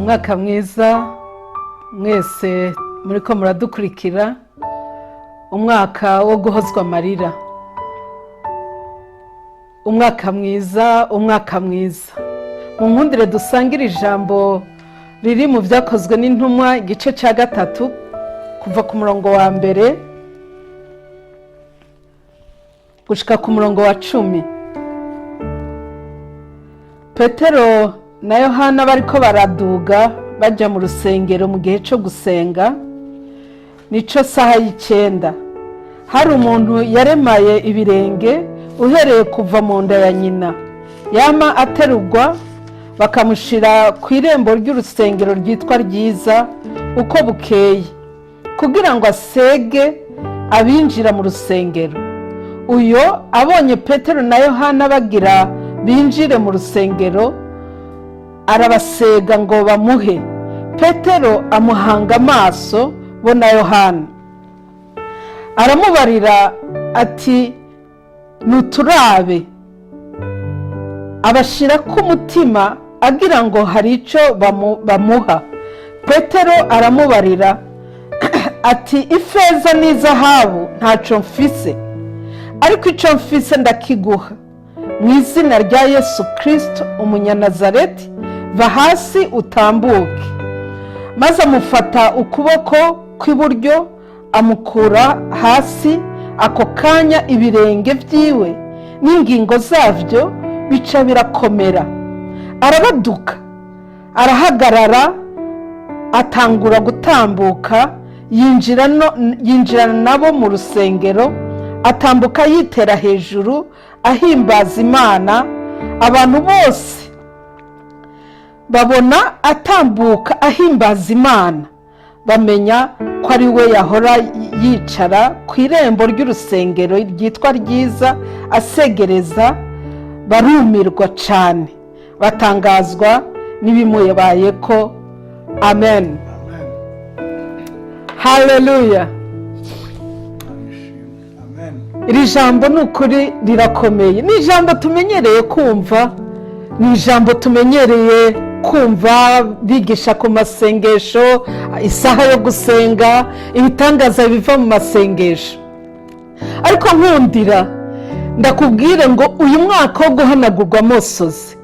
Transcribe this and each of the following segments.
Umwaka mwiza mwese muriko muradukurikira, umwaka wo guhozwa amarira. Umwaka mwiza, umwaka mwiza. Mu nkundire dusangire ijambo riri mu Byakozwe n'Intumwa, igice cya 3, kuva ku murongo wa 1 gushika ku murongo wa 10. Petero na Yohana bariko baraduga bajya mu rusengero mu gihe cyo gusenga, nico saha y'9. Hari umuntu yaremaye ibirenge uhereye kuva mu nda ya nyina, yama aterurwa bakamushyira ku irembo ry'urusengero ryitwa Ryiza uko bukeye, kugira ngo asege abinjira mu rusengero. Uyo abonye Petero na Yohana bagira binjire mu rusengero, arabasega ngo bamuhe. Petero amuhanga amaso bo na Yohana, aramubarira ati: "Nuturabe." Abashyira ku mutima agira ngo hari icyo bamuha. Petero aramubarira ati: "Ifeza n'izahabu ntacyo mfise, ariko icyo mfise ndakiguha. Mu izina rya Yesu Kirisito Umunyanazareti, va hasi utambuke." Maze amufata ukuboko kw'iburyo, amukura hasi. Ako kanya ibirenge byiwe n'ingingo zabyo bica birakomera. Arabaduka, arahagarara, atangura gutambuka, yinjirana nabo mu rusengero, atambuka yitera hejuru, ahimbaza Imana. Abantu bose babona atambuka ahimbaza Imana, bamenya ko ari we yahora yicara ku irembo ry'urusengero ryitwa Ryiza asegereza. Barumirwa cyane, batangazwa n'ibimubaye ko. Amen. Haleluya. Amen. Iri jambo ni ukuri rirakomeye. Ni ijambo tumenyereye kumva, ni ijambo tumenyereye kumva bigisha ku masengesho, isaha yo gusenga, ibitangaza biva mu masengesho. Ariko nkundira ndakubwire ngo uyu mwaka wo guhanagurwa amosozi,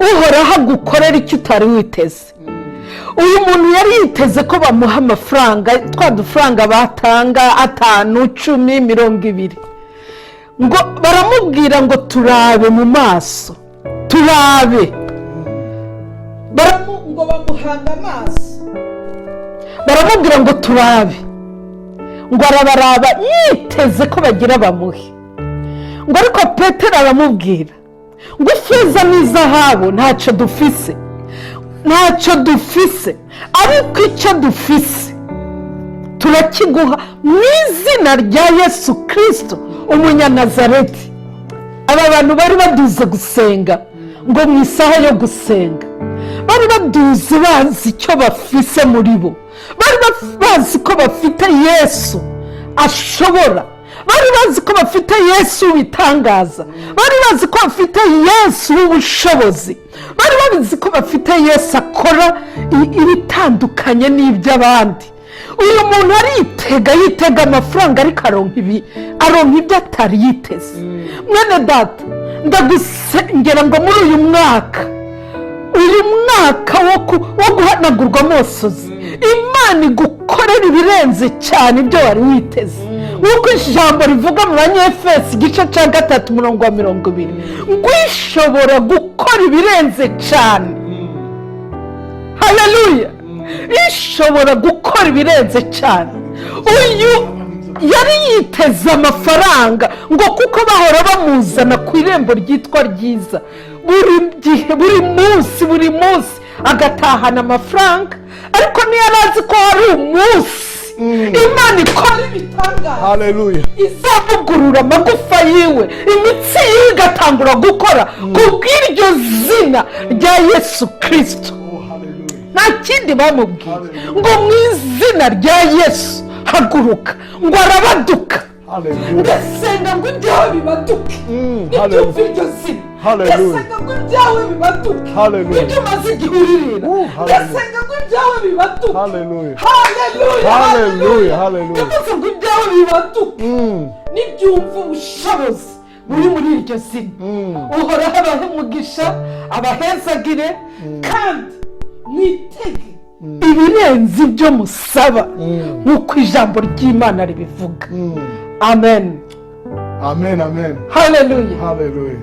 Uhoraho agukorera icyo utari witeze. Uyu muntu yari yiteze ko bamuha amafaranga, twa dufaranga batanga, 5, 10, 20. Ngo baramubwira ngo: "Turabe mu maso, turabe." Ngo bamuhanga amaso, baramubwira ngo: "Turabe." Ngo arabaraba yiteze ko bagira bamuhe. Ngo ariko Petero aramubwira ngo: "Ifeza n'izahabu ntacyo dufise, ntacyo dufise, ariko icyo dufise turakiguha mu izina rya Yesu Kirisito Umunyanazareti." Aba bantu bari baduze gusenga, ngo mu isaha yo gusenga bari baduze bazi icyo bafise muri bo. Bari bazi ko bafite Yesu ashobora, bari bazi ko bafite Yesu w'ibitangaza, bari bazi ko bafite Yesu w'ubushobozi, bari bazi ko bafite Yesu akora ibitandukanye n'iby'abandi. Uyu muntu aritega, yitega amafaranga, ariko aronka ibi, aronka ibyo atari yiteze. Mwene data, ndagusengera ngo muri uyu mwaka, uyu mwaka wo guhanagurwa amosozi, Imana igukorera ibirenze cyane ibyo wari witeze, nk'uko ijambo rivuga mu Banyefesi, igice cya 3, umurongo wa 20, ngo ishobora gukora ibirenze cyane. Haleluya! Ishobora gukora ibirenze cyane. Uyu yari yiteze amafaranga, ngo kuko bahora bamuzana ku irembo ryitwa Ryiza buri gihe, buri munsi, buri munsi agatahana amafaranga, ariko ntiyari azi ko hari umunsi Imana ikora ibitangaza, Haleluya. izavugurura amagufa yiwe, imitsi yiwe igatangura gukora ku bw'iryo zina rya Yesu Kirisito. Oh, haleluya. Nta kindi bamubwiye, ngo: "Mu izina rya Yesu, haguruka." Ngo arabaduka. Haleluya. Ndasenga ngo ibyawe bibaduke nibyumva iryo zina. Hallelujah. Ndasenga ngo ibyawe bibaduke. Hallelujah. Ibyo umaze igihe uririra, Hallelujah. ndasenga ngo ibyawe bibaduke. Hallelujah. Haleluya. Hallelujah, hallelujah. Ndavuze ngo ibyawe bibaduke nibyumva ubushobozi buri muri iryo zina. Uhoraho abahe umugisha, abahezagire, kandi mwitege ibirenze ibyo musaba, nk'uko ijambo ry'Imana ribivuga. Amen. Amen, amen. Haleluya. Hallelujah.